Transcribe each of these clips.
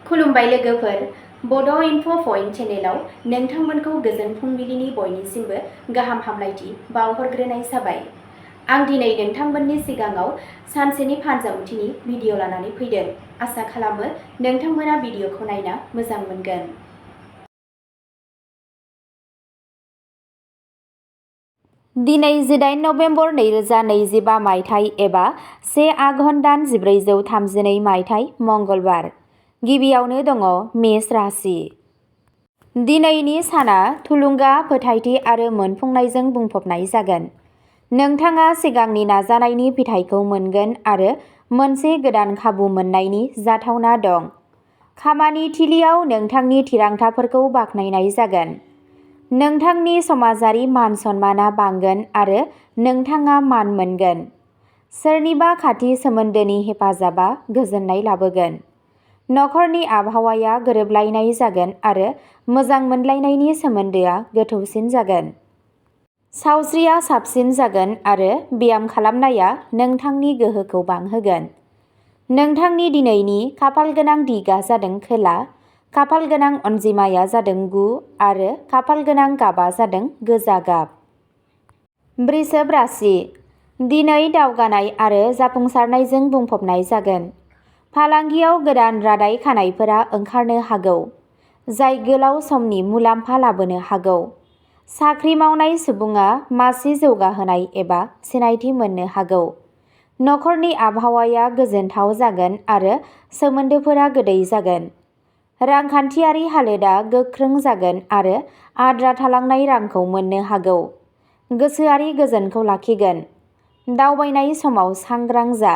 खुलुमबाय लोगोफोर, बड' इनफ' पइन्ट चेनेलाव नोंथांमोनखौ गोजोन फुंबिलिनि बयनिसिमबो गाहाम हामलायथि बावहरग्रोनाय जाबाय। आं दिनै नोंथांमोननि सिगाङाव सानसेनि फानजामुथिनि भिडिअ लानानै फैदों। आसा खालामो नोंथांमोना भिडिअखौ नायना मोजां मोनगोन। दिनै 18 नभेम्बर 2025 मायथाइ एबा 1 आघन दान 1432 मायथाइ मंगलबार। गिबियावनो दङ मेष राशि। दिनैनि साना थुलुंगा, फोथायथि आरो मोनफुंनायजों बुंफबनाय जागोन। नोंथाङा सिगांनि नाजानायनि फिथाइखौ मोनगोन आरो मोनसे गोदान खाबु मोननायनि जाथावना दं। खामानि थिलियाव नोंथांनि थिरांथाफोरखौ बाख्नायनाय जागोन। नोंथांनि समाजारि मान सन्माना बांगोन आरो नोंथाङा मान मोनगोन। सोरनिबा खाथि सोमोन्दोनि हेफाजाबा गोजोननाय लाबोगोन। नखरनि आबहावाया गोरोबलायनाय जागोन आरो मोजां मोनलायनायनि सोमोन्दोआ गोथौसिन जागोन। सावस्रिया साबसिन जागोन आरो ब्याम खालामनाया नोंथांनि गोहोखौ बांहोगोन। नोंथांनि दिनैनि खाफालगोनां दिगा जादों खोला, खाफालगोनां अनजिमाया जादों 9 आरो खाफालगोनां गाबा जादों गोजा गाब। वृषभ राशि। दिनै दावगानाय आरो जाफुंसारनायजों बुंफबनाय जागोन। फालांगियाव गोदान रादाय खानायफोरा ओंखारनो हागौ, जाय गोलाव समनि मुलाम्फा लाबोनो हागौ। साख्रि मावनाय सुबुङा मासि जौगाहोनाय एबा सिनायथि मोननो हागौ। नखरनि आबहावाया गोजोनथाव जागोन आरो सोमोन्दोफोरा गोदै जागोन। रांखान्थियारि हालोदा गोख्रों जागोन आरो आद्रा थालांनाय रांखौ मोननो हागौ। गोसोआरि गोजोनखौ लाखिगोन। दावबायनाय समाव सांग्रां जा।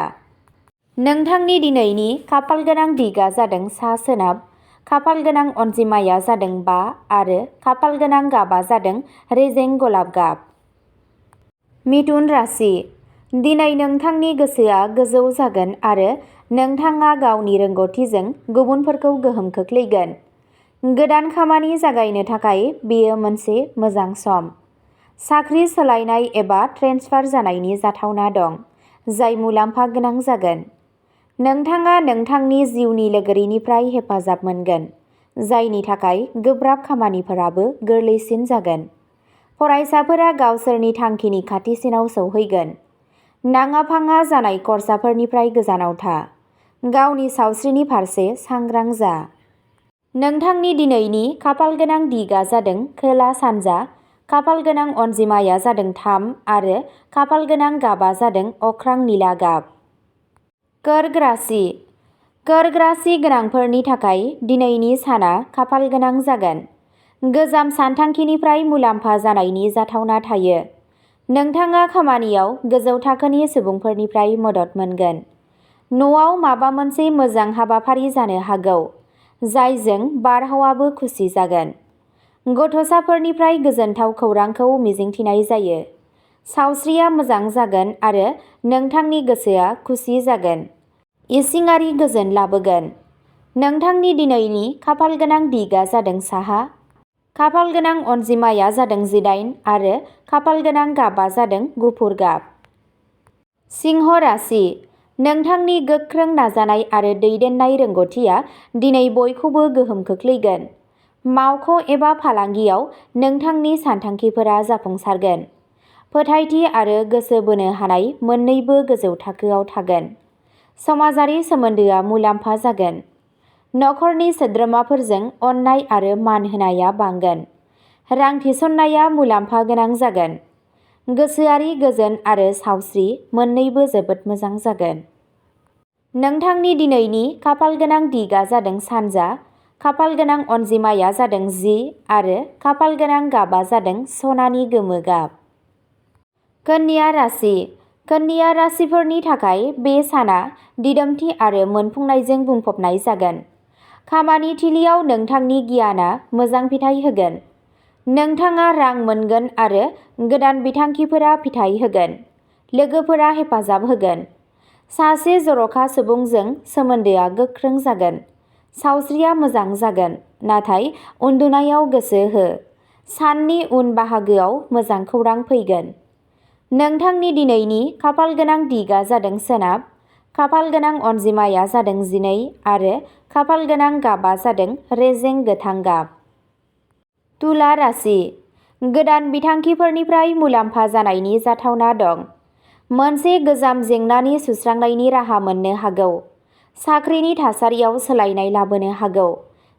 नोंथांनि दिनैनि खाफालगोनां दिगा जादों सा-सोनाब, खाफालगोनां अनजिमाया जादों 5 आरो खाफालगोनां गाबा जादों रेजें गलाब गाब। मिथुन राशि। दिनै नोंथांनि गोसोआ गोजौ जागोन आरो नोंथाङा गावनि रोंग'थिजों गुबुनफोरखौ गोहोम खोख्लैगोन। गोदान खामानि जागायनो थाखाय बेयो मोनसे मोजां सम। साख्रि सोलायनाय एबा ट्रेन्सफार जानायनि जाथावना दं, जाय मुलाम्फा गोनां जागोन। नोंथाङा नोंथांनि जिउनि लोगोरिनिफ्राय हेफाजाब मोनगोन, जायनि थाखाय गोब्राब खामानिफोराबो गोरलैसिन जागोन। फरायसाफोरा गावसोरनि थांखिनि खाथिसिनाव सौहैगोन। नाङा-फाङा जानाय खर्साफोरनिफ्राय गोजानाव था। गावनि सावस्रिनि फारसे सांग्रां जा। नोंथांनि दिनैनि खाफालगोनां दिगा जादों खोला-सानजा, खाफालगोनां अनजिमाया जादों 3 आरो खाफालगोनां गाबा जादों अख्रां निला गाब। कर्क राशि। कर्क राशि गोनांफोरनि थाखाय दिनैनि साना खाफालगोनां जागोन। गोजाम सानथांखिनिफ्राय मुलाम्फा जानायनि जाथावना थायो। नोंथाङा खामानियाव गोजौ थाखोनि सुबुंफोरनिफ्राय मदद मोनगोन। न'आव माबा मोनसे मोजां हाबाफारि जानो हागौ, जायजों बारहावाबो खुसि जागोन। गथ'साफोरनिफ्राय गोजोनथाव खौरांखौ मिजिंथिनाय जायो। सावस्रिया मोजां जागोन आरो नोंथांनि गोसोआ खुसि जागोन। इसिङारि गोजोन लाबोगोन। नोंथांनि दिनैनि खाफालगोनां दिगा जादों साहा, खाफालगोनां अनजिमाया जादों 18 आरो खाफालगोनां गाबा जादों गुफुर गाब। सिंह राशि। नोंथांनि गोख्रों नाजानाय आरो दैदेननाय रोंग'थिया दिनै बयखौबो गोहोम खोख्लैगोन। मावख' एबा फालांगियाव नोंथांनि सानथांखिफोरा जाफुंसारगोन। फोथायथि आरो गोसो बोनो हानाय मोन्नैबो गोजौ थाखोआव थागोन। समाजारि सोमोन्दोआ मुलाम्फा जागोन। नखरनि सोद्रोमाफोरजों अननाय आरो मान होनाया बांगोन। रां थिसननाया मुलाम्फा गोनां जागोन। गोसोआरि गोजोन आरो सावस्रि मोन्नैबो जोबोद मोजां जागोन। नोंथांनि दिनैनि खाफालगोनां दिगा जादों सानजा, खाफालगोनां अनजिमाया जादों 10 आरो खाफालगोनां गाबा जादों सनानि गोमो गाब। कन्या राशि। कन्या राशिफोरनि थाखाय बे साना दिदोमथि आरो मोनफुंनायजों बुंफबनाय जागोन। खामानि थिलियाव नोंथांनि गियानआ मोजां फिथाय होगोन। नोंथाङा रां मोनगोन आरो गोदान बिथांखिफोरा फिथाय होगोन। लोगोफोरा हेफाजाब होगोन। सासे जर'खा सुबुंजों सोमोन्दोआ गोख्रों जागोन। सावस्रिया मोजां जागोन, नाथाय उन्दुनायाव गोसो हो। साननि उन बाहागोआव मोजां खौरां फैगोन। नोंथांनि दिनैनि खाफालगोनां दिगा जादों सोनाब, खाफाल गोनां अनजिमाया जादों 12 आरो खाफाल गोनां गाबा जादों रेजें गोथां गाब। तुला राशि। गोदान बिथांखिफोरनिफ्राय मुलाम्फा जानायनि जाथावना दं। मोनसे गोजाम जेंनानि सुस्रांनायनि राहा मोननो हागौ। साख्रिनि थासारियाव सोलायनाय लाबोनो हागौ,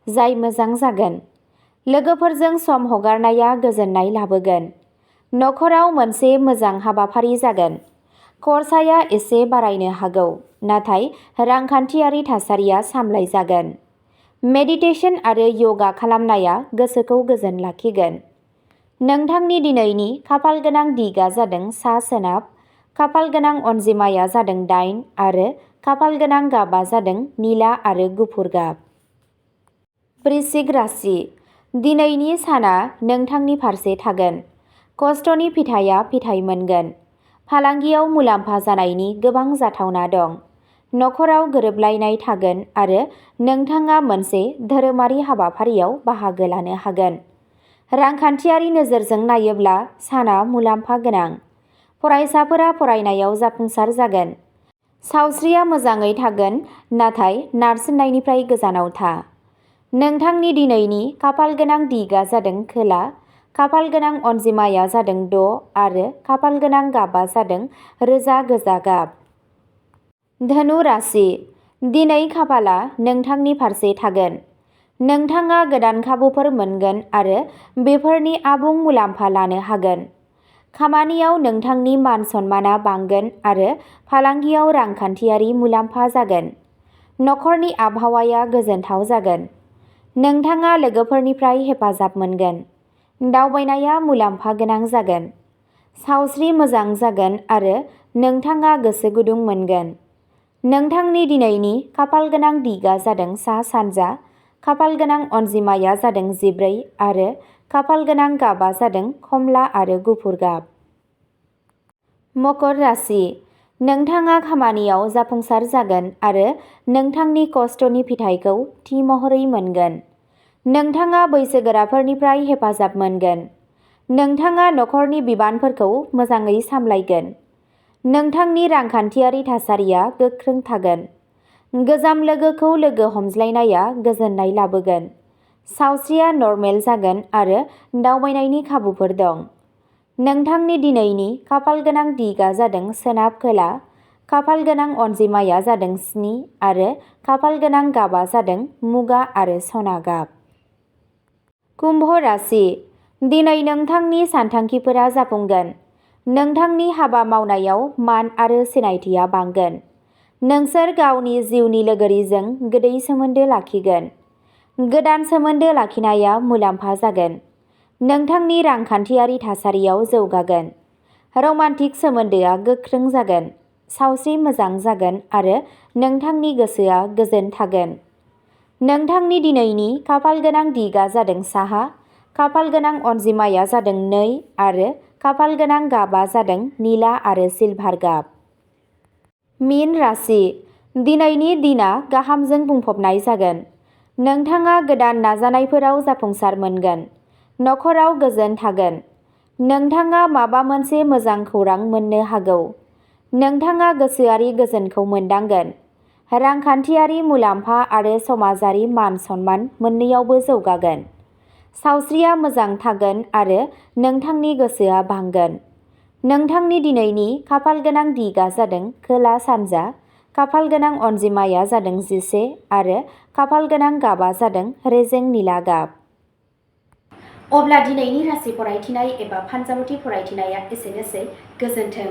जाय मोजां जागोन। लोगोफोरजों सम हगारनाया गोजोननाय लाबोगोन। नखराव मोनसे मोजां हाबाफारि जागोन। खरसाया एसे बारायनो हागौ, नाथाय रांखान्थियारि थासारिया सामलायजागोन। मेडिटेशन आरो यगा खालामनाया गोसोखौ गोजोन लाखिगोन। नोंथांनि दिनैनि खाफाल गोनां दिगआ जादों सा-सोनाब, खाफाल गोनां अनजिमाया जादों 8 आरो खाफाल गोनां गाबा जादों निला आरो गुफुर गाब। वृश्चिक राशि। दिनैनि साना नोंथांनि फारसे थागोन। खस्थ'नि फिथाइया फिथाइ मोनगोन। फालांगियाव मुलाम्फा जानायनि गोबां जाथावना दं। नखराव गोरोबलायनाय थागोन आरो नोंथाङा मोनसे धोरोमारि हाबाफारियाव बाहागो लानो हागोन। रांखान्थियारि नोजोरजों नायोब्ला साना मुलाम्फा गोनां। फरायसाफोरा फरायनायाव जाफुंसार जागोन। सावस्रिया मोजाङै थागोन, नाथाय नारसिननायनिफ्राय गोजानाव था। नोंथांनि दिनैनि खाफाल गोनां दिगआ जादों खोला, खाफाल गोनां अनजिमाया जादों 6 आरो खाफाल गोनां गाबा जादों रोजा गोजा गाब। धनु राशि। दिनै खाफाला नोंथांनि फारसे थागोन। नोंथाङा गोदान खाबुफोर मोनगोन आरो बेफोरनि आबुं मुलाम्फा लानो हागोन। खामानियाव नोंथांनि मान-सन्मानआ बांगोन आरो फालांगियाव रांखान्थियारि मुलाम्फा जागोन। नखरनि आबहावाया गोजोनथाव जागोन। नोंथाङा लोगोफोरनिफ्राय हेफाजाब मोनगोन। दावबायनाया मुलाम्फा गोनां जागोन। सावस्रि मोजां जागोन आरो नोंथाङा गोसो गुदुं मोनगोन। नोंथांनि दिनैनि खाफाल गोनां दिगआ जादों सा-सानजा, खाफाल गोनां अनजिमाया जादों 14 आरो खाफाल गोनां गाबा जादों खमला आरो गुफुर गाब। मकर राशि। नोंथाङा खामानियाव जाफुंसार जागोन आरो नोंथांनि खस्थ'नि फिथाइखौ थि महरै मोनगोन। नोंथाङा बैसोगोराफोरनिफ्राय हेफाजाब मोनगोन। नोंथाङा नखरनि बिबानफोरखौ मोजाङै सामलायगोन। नोंथांनि रांखान्थियारि थासारिया गोख्रों थागोन। गोजाम लोगोखौ लोगो हमज्लायनाया गोजोननाय लाबोगोन। सावस्रिया नर्मेल जागोन आरो दावबायनायनि खाबुफोर दं। नोंथांनि दिनैनि खाफाल गोनां दिगआ जादों सोनाब-खोला, खाफाल गोनां अनजिमाया जादों 7 आरो खाफाल गोनां गाबा जादों मुगा आरो सना गाब। कुम्भ राशि। दिनै नोंथांनि सानथांखिफोरा जाफुंगोन। नोंथांनि हाबा मावनायाव मान आरो सिनायथिया बांगोन। नोंसोर गावनि जिउनि लोगोरिजों गोदै सोमोन्दो लाखिगोन। गोदान सोमोन्दो लाखिनाया मुलाम्फा जागोन। नोंथांनि रांखान्थियारि थासारियाव जौगागोन। रमान्टिक सोमोन्दोआ गोख्रों जागोन। सावस्रि मोजां जागोन आरो नोंथांनि गोसोआ गोजोन थागोन। नोंथांनि दिनैनि खाफाल गोनां दिगआ जादों साहा, खाफाल गोनां अनजिमाया जादों 2 आरो खाफाल गोनां गाबा जादों निला आरो सिलभार गाब। मीन राशि। दिनैनि दिना गाहामजों बुंफबनाय जागोन। नोंथाङा गोदान नाजानायफोराव जाफुंसार मोनगोन। नखराव गोजोन थागोन। नोंथाङा माबा मोनसे मोजां खौरां मोननो हागौ। नोंथाङा गोसोआरि गोजोनखौ मोनदांगोन। रांखान्थियारि मुलाम्फा आरो समाजारि मान-सन्मान मोन्नैयावबो जौगागोन। सावस्रिया मोजां थागोन आरो नोंथांनि गोसोआ बांगोन। नोंथांनि दिनैनि खाफाल गोनां दिगआ जादों खोला-सानजा, खाफाल गोनां अनजिमाया जादों 11 आरो खाफाल गोनां गाबा जादों रेजें निला गाब। अब्ला दिनैनि राशि फरायथिनाय एबा फानजामुथि फरायथिनाया एसेनोसै। गोजोन्थों।